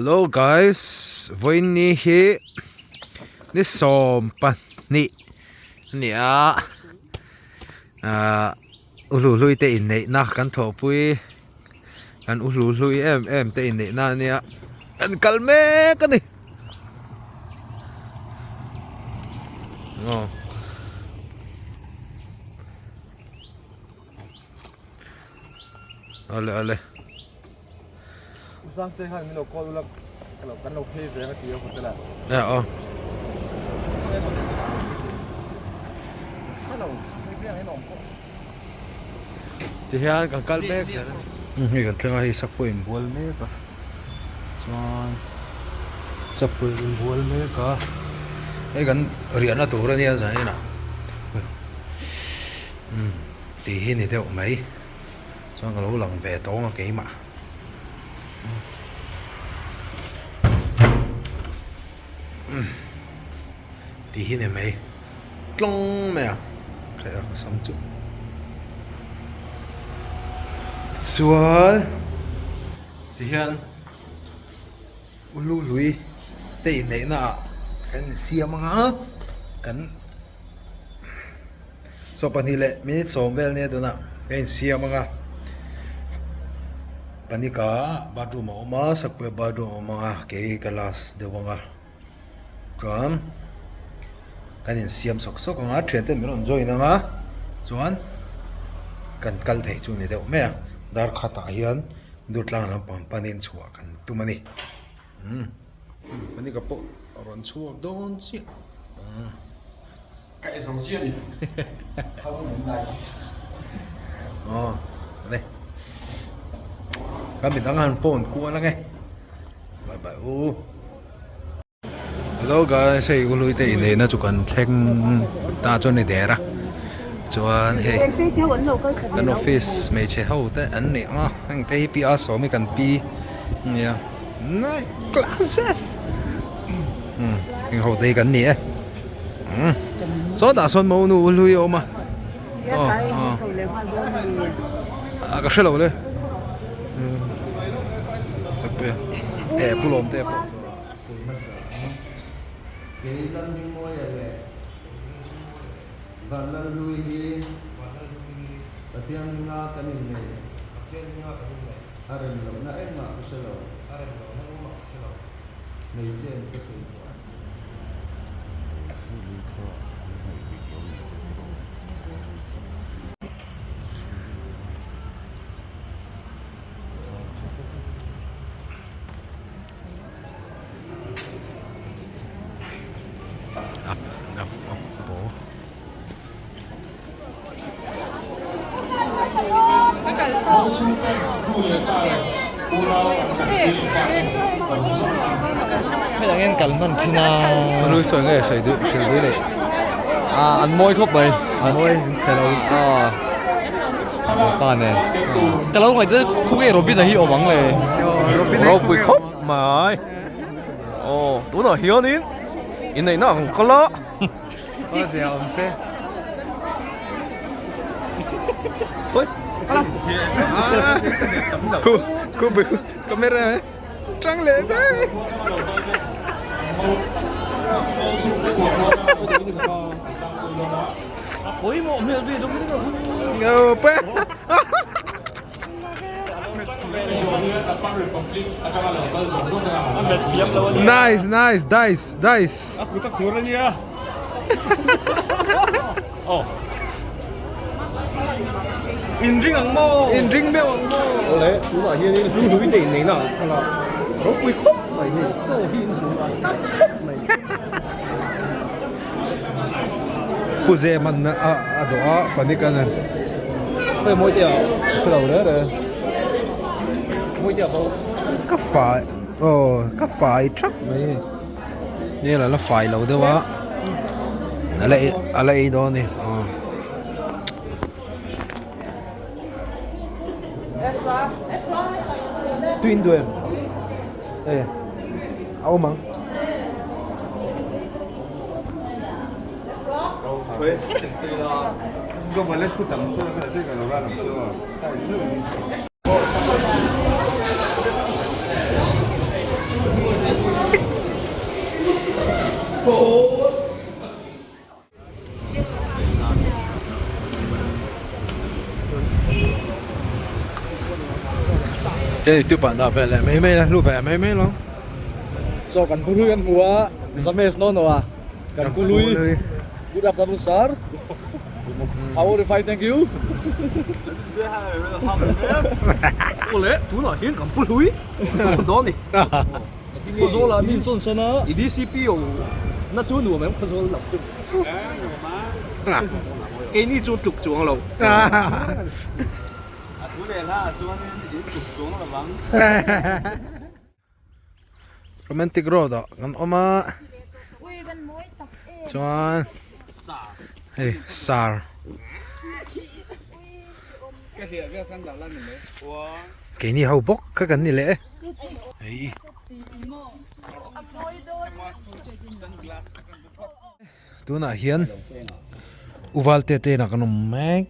Hello guys, vawiin hi ni 22 a ni a, ahh u hluhlui te inneihna kan thawhpui kan u hluhlui em em te inneihna a nia kan kal mek a ni. Aw. Ale ale. Zang te khan min lo call ula kan lo phei ve ang a ti a hotel ah. E aw. Ti hian kan kal mek zel a ni. Hei kan thleng a hei sak pawh inbual mek a chuan chapui inbual mek a hei kan riahna tur a nia zaninah umm tih hi ni deuh mai chuan ka lo lang ve tawng a keimah umm tih hi ni mai tlawng mai a khaih a ka sam chu chuan tihian ulu lui te inneihna ah kan insiam ang a kan chaw pahnih leh minute sawm vel nia tunah kan insiam ang a panika bathroom a awm a sakpui bathroom a awm ang a kei ka last deuh ang a. Chuan kan insiam sawk sawk ang a thiante min rawn join ang a chuan kan kal theih chu a ni deuh mai a dar khatah hian Durtlang lampang panin chhuah kan tum a ni umm panika pawh a rawn chhuak dawn chiah ah. Ka ei zo chiah a ni nice aw le ka midang han phone kual ange bye bye u hello guys hei u hlui te inneihna chu kan thleng ta chu a ni der a chuan hei kan office hmeichhe ho te an ni ang a heng te hi pi a sawm hi kan pi nia nice classes heng ho te hi kan ni e. Sawtah sawn mo nu hlui a awm a a ka hrelo le e pu lawm te pawh Kei Lalhmingmawia leh Vanlalhlui hi Pathian hminga kan inneih a rem lohna engmah ka hre lo. Hmeichhe an ka sawi fo. Hetiang hian kal hman thin a. Lui sawi nge sawi duh hrilh duh leh. Ah an mawi khawp mai. An mawi an chhe lo ah pa nen. Ka lo ngaih chu khu nge Robin a hi awm ang le. Ropui khawp mai. Aw tunah hianin inneihna ang kal a. Aw zia awm se. Oi. Khu khu bu camera tang leh dai. Oi mo hmel ve dawm ni ka. Ngau pa. Nice nice dice dice. A kut a khur a nia. Oh. In ring ang maw? In ring meuh ang maw? Awle, tunah hianin hlui te inneihna ang kha la ropui khawp mai hei, chaw hi in hmu a tam khawp mai. Pu Zeman a dawh a panic a ni. Hei mawi te ah hre lo reh reh. Mawi te ah bo. Ka fai aw ka fai thap mai hei. Hei la fai lo deuh a a la a la ei dawn a ni aw. Tui in duh em? E a awm ang. Te tu pa na ve le mai mai la lu ve mai mai lo. So kan pu kan hmu a Zames no no a kan pu lui Good afternoon sir. How are you fine thank you. Ole tunah hian kan pu lui dawn ni. Khawzawl ah min sawn sawn a. I DCP o na chu nuam em Khawzawl lam chu. Keini chu tluk chuang lo. A thu leh hla ah chuanin in tluk chuang lo vang. Romantic road ah kan awm a chuan hei sar keini ho bawk kha kan ni leh e hei tunah hian uvalte te inah kan awm mek.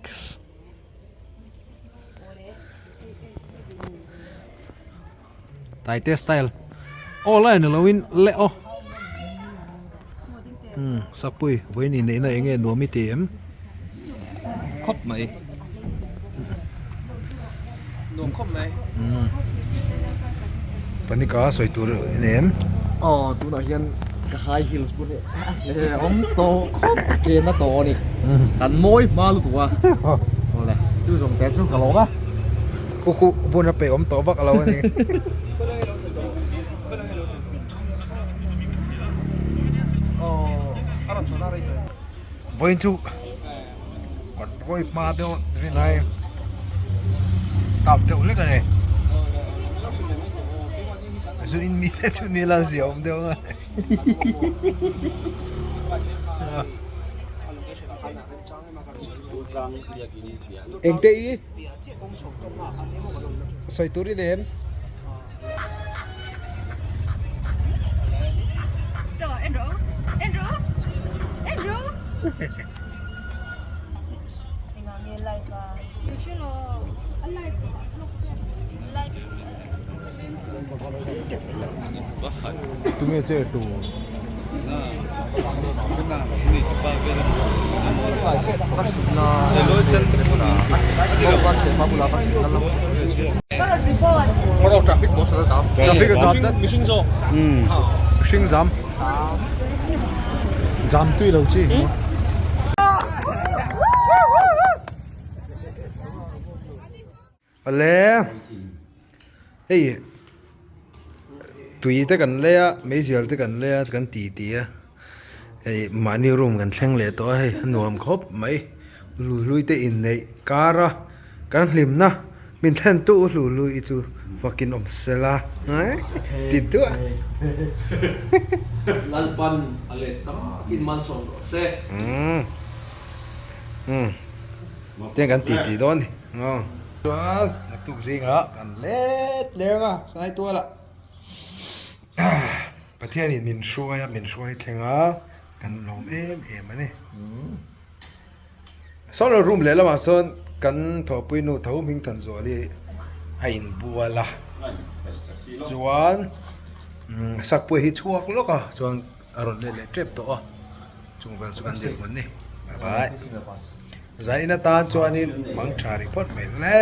Taite style aw lai ni loin le aw umm sakpui vawiin inneihna eng nge nuam i ti em khawp mai nuam khawp mai umm panika sawi tur i nei em aw tunah hian ka high heels bun hi a awm tawh khawp ke na tawh a ni kan mawi hma lutuk a awle chu zawng te chu ka lawm a. Khuku bun a pe awm tawh vak lo a ni. Vawiin chu kawi hma deuh rinai tap deuh hlek a ni. Zu in mi te chu nila zia awm deuh a. Engte i sawi tur i nei em? Tunge chair tur? Traffic a jam tlat mihring zam jam tui lo chi. Awle hei tui te kan lei a meizial te kan lei a kan ti ti a hei mahni room kan thleng leh tawh a hei a nuam khawp mai hlui te inneih kar a kan hlimna min thlen tu hlui hlui chu fakin awm sela ti duah Lalpan a let tam takin malsawm rawh se. Umm tiang kan ti ti dawn ni. Chuan naktuk zingah kan let leng a sai tual ah Pathianin min hruai a min hruai thleng a kan lawm em em a ni. Sawn lo room leh lamah sawn kan thawhpui nu tho hming than zual hi a inbual a chuan sakpui hi chhuak lawk a chuan a rawn let leh tep tawh a chung vel chu kan dil hmun ni bye bye zanin atan chuanin mang tha rih phawt mai le.